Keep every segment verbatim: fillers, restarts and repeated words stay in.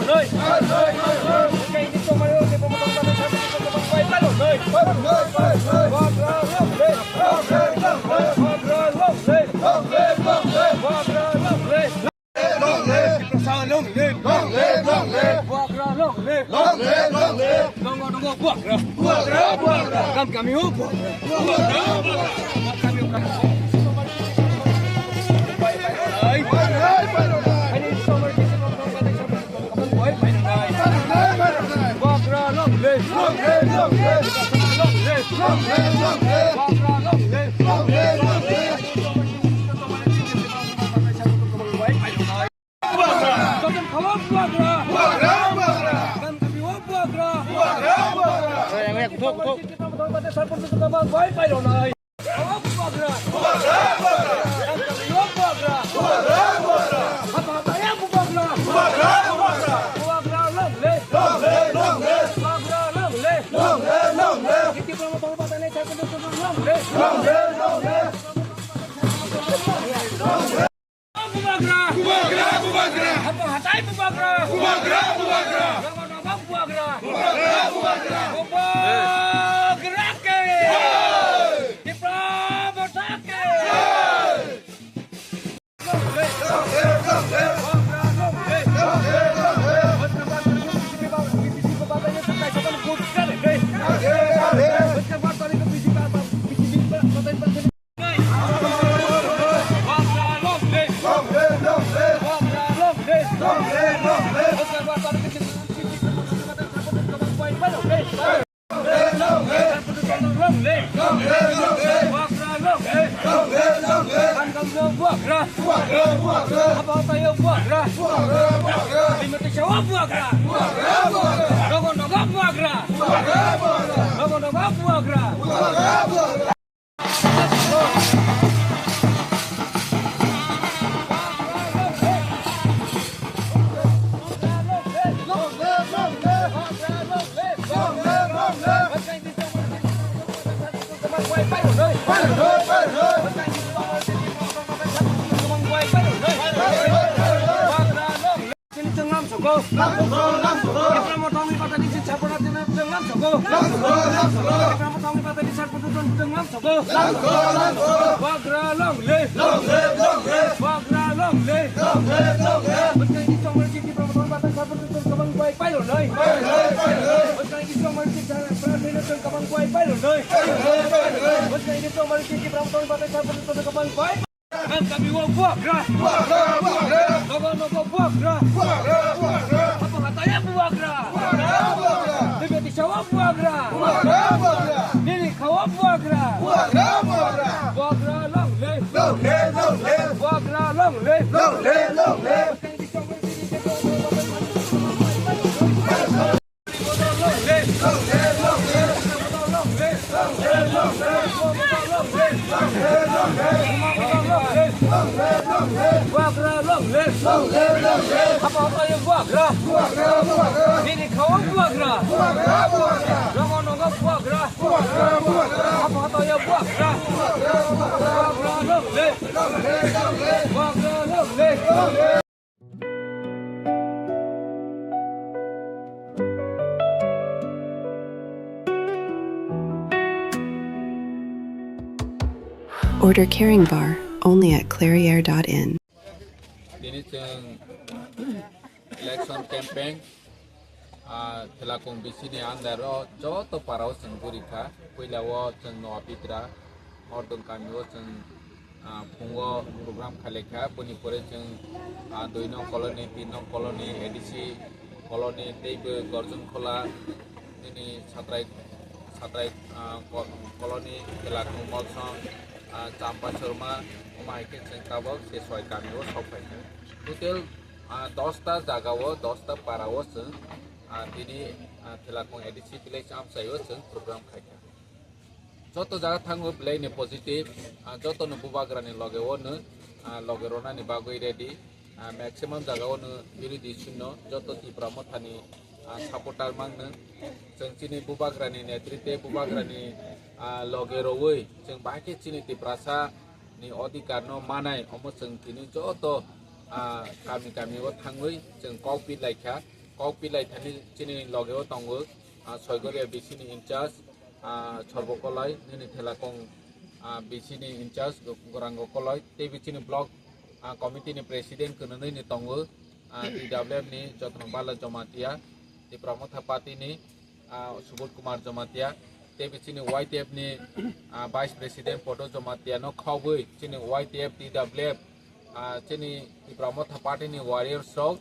Long live, long live. Long live, long live. Long live, long live. Bubagra long live. Long live, long live. Nongo, nongo, Bubagra. Bubagra, Bubagra. Kam kami ho Bubagra. Bubagra, Bubagra. Kam kami ho Bubagra. Bye, bye, bye. Bye, bye, bye. Bubagra long live. Long live, long live. Long live, long live. Bubagra long live. Long live, long live. Joton khawa Bubagra. Bubagra, Bubagra. Gan kami wa Bubagra. Bubagra, Bubagra. Bubagra, Bubagra. Khawa Bubagra. Bubagra, Bubagra. Gan kami wa Bubagra. Bubagra, Bubagra. Hapa hapa ya Bubagra. Bubagra, Bubagra. Bubagra long live. Long live, long live. Bubagra long live. Long live, long live. Kiti promo promo patane chakun tu long live. Long live, long live. Bubagra! Bubagra! Bubagra! Hapa hatai Bubagra! Bubagra! Bubagra! Rama Rama Bubagra! Bubagra! Bubagra! Bubagra ke! Jai! Tipra Motha ke! Jai! Chini chwng lam sogo. Lam sogo, lam sogo. Tipra Motha ni pata ni chini chapra chini chwng lam sogo. Lam sogo, lam sogo. Tipra Motha ni pata ni chapra chini chwng lam sogo. Lam sogo, lam sogo. Bubagra long live. Long live, long live. Bubagra long live. Long live, long live. Bwskang ni chwng lam chini Tipra Motha ni pata ni chapra chini chwng kabang bai pailo noi. Pailo noi, pailo noi. Bwskang ni chwng lam chini chapra chini chwng kabang bai pailo noi. Pailo noi, pailo noi. Bwskang ni chwng lam chini Tipra Motha ni pata ni chapra chini chwng kabang bai. Gan kami wa Bubagra. Bubagra, Bubagra. Nogo nogo Bubagra. Bubagra, Bubagra. Hapa hataya Bubagra. Bubagra, Bubagra. Dibeti sawa Bubagra. Bubagra, Bubagra. Nini khawa Bubagra. Bubagra, Bubagra. Bubagra long live. Long live, long live. Bubagra long live. Long live, long live. Bubagra long live. Hapa hapa ya Bubagra. Nini khawa Bubagra. Rama nogo Bubagra. Hapa hapa ya Bubagra. Bubagra long live. Bubagra long live. Order Caring Bar only at clairiere dot in. Tini chwng election campaign, ah, Thelakung B C ni under o joto para o chwng guri kha. Puila o chwng Noa Pitra, Hordung kami o chwng, ah, phungo program khalai kha. Boni pore chwng, ah, dui nong colony, tin nong colony, A D C colony, tei bo Gorjon Khola, nini Satrai, Satrai, ah, ko-, colony, Thelakung Molsong, ah, Champa Sorma, omo hai khe chwng tabok se soi kami o sok phai kha. Total, ah, dosta jaga o, dosta para o chwng, ah, tini, ah, Thelakung A D C village amchai o chwng program khai kha. Joto jaga thango belai ni positive, ah, joto no Bubagra ni loge o no, ah, loge rona ni bagwi ready. Ah, maximum jaga o no birodhi shunyo, joto Tipra Motha ni, ah, supporter mang no. Chwng chini Bubagra ni netrite, Bubagra ni, ah, loge rowui chwng bahai khe chini Tiprasa ni odhikar no manai, omo chwng tini joto, ah, kami kami o thangwi chwng kok pi lai kha. Kok pilai thani chini loge o tongo, ah, Soigoria B C ni in charge, ah, Sorbo Kolai, nini thela kong, ah, B C ni in charge Go-, Gorango Kolai, tei bichini block, ah, committee ni president kwnwi ni tongo, ah, D W F ni Jotno Bala Jamatia, Tipra Motha Party ni, ah, Subodh Kumar Jamatia, tei bichini Y T F ni, ah, vice president Poto Jamatia no khobwi chini Y T F D W F, ah, chini Tipra Motha Party ni warriors rok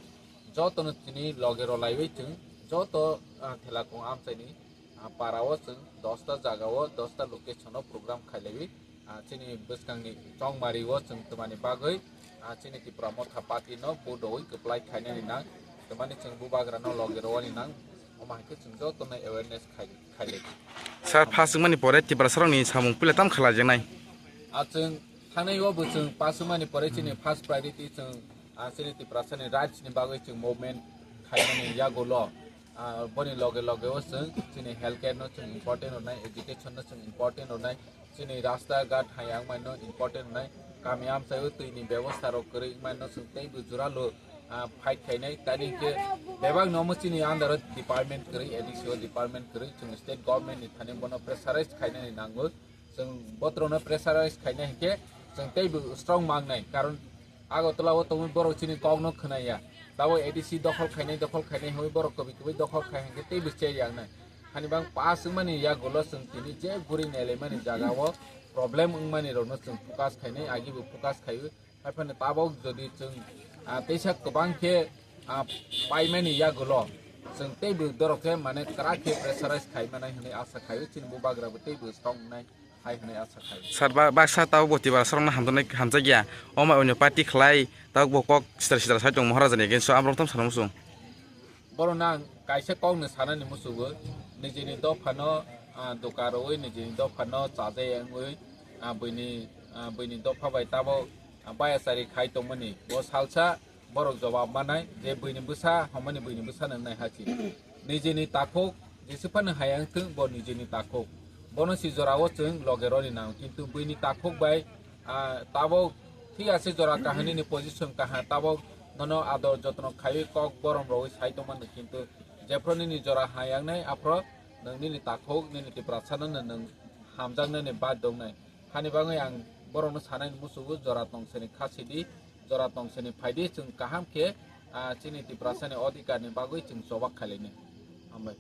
jotono chini loge rwlaiwi chwng joto, ah, thela kong amchaini, ah, para o chwng dosta jaga o dosta location o program khailaiwi, ah, chini bwskangni chongmari o chwng twmani bagwi, ah, chini Tipra Motha Party no budoi kwplai khainani nang, twmani chwng bubagra no loge rwani nang, omo hai khe chwng jotono awareness khai, khailai. Sir, first wngmani pore Tiprasarokni samung puila tam khlaijaknai? Ah, chwng thangnai o bo chwng pass wngmani pore chini first priority chwng, ah, chini Tiprasani rights ni bagwi chwng movement khaimani yagulo. Ah, boni loge loge o chwng chini health care no chwng important rwnai, education no chwng important rwnai, chini rasta ghat hayang mai no important rwnai, kami amchai o twi ni bebosta rok kwrwi mai no chwng tei bo jora lo, ah, fight khainai. Tani khe bebak no omo chini under o department kwrwi, A D C o department kwrwi, chwng state government ni thani bono pressurize khainani nango. Chwng botrono pressurize khaina hinkhe chwng teibo strong mangnai, karon Agartala o tongwi borok chini kokno khwnaya. Tabo A D C dokhol khainai, dokhol khainai hwnwi borok kwbwi kwbwi dokhol khai hinkhe teibo chaya wngnai. Hani bang pass wngmani yagulo chwng tini je guri nailaimani jaga o problem wngmani rokno chwng focus khainai, agibo focus khaiwi. Haiphano tabok jodi chwng, ah, teisa kwbang khe, ah, paimani yagulo chwng teibo dorok khe mane kwrak khe pressurize khai manai hwnwi asa khaio, chini bubagra bo teibo strong wngnai hai hwnwi asa khaio. Sir, ba-, baksa tabok bo Tiprasarokno hamjaknai, hamjakya, omo onyo party khlai tabok bo kok sitra sitra sai tong Maharajani against o, amrok tam sana muchung. Borokno ang kaisa kokno sanani muchungo, nijini dophano, ah, doka rwui, nijini dophano chajai wngwi, ah, buini, ah, buini dopha bai tabok, ah, bayachari khai tongmani. Bo salsa borok jobab manai je buini bwsa, homani buini bwsa nang nai hachi. Nijini takhuk jesa phano hayang thung, bo nijini takhuk. Bono si jorao chwng loge roni nang, kintu buini takhuk bai, ah, tabok thik ase jora kahani ni position kaha, tabok nono ador jotno khaiwi kok borom rogwi sai tongmani, kintu jephro nini jora hayang nai aphro nwng nini takhuk nini Tiprasano nwng hamjaknani baidhok nai. Hani bagwi ang borokno sanani muchungo jora tongsani kha sidi, jora tongsani phaidi chwng kaham khe, ah, chini Tiprasani odhikar ni bagwi chwng chobak khailainai. Hambai.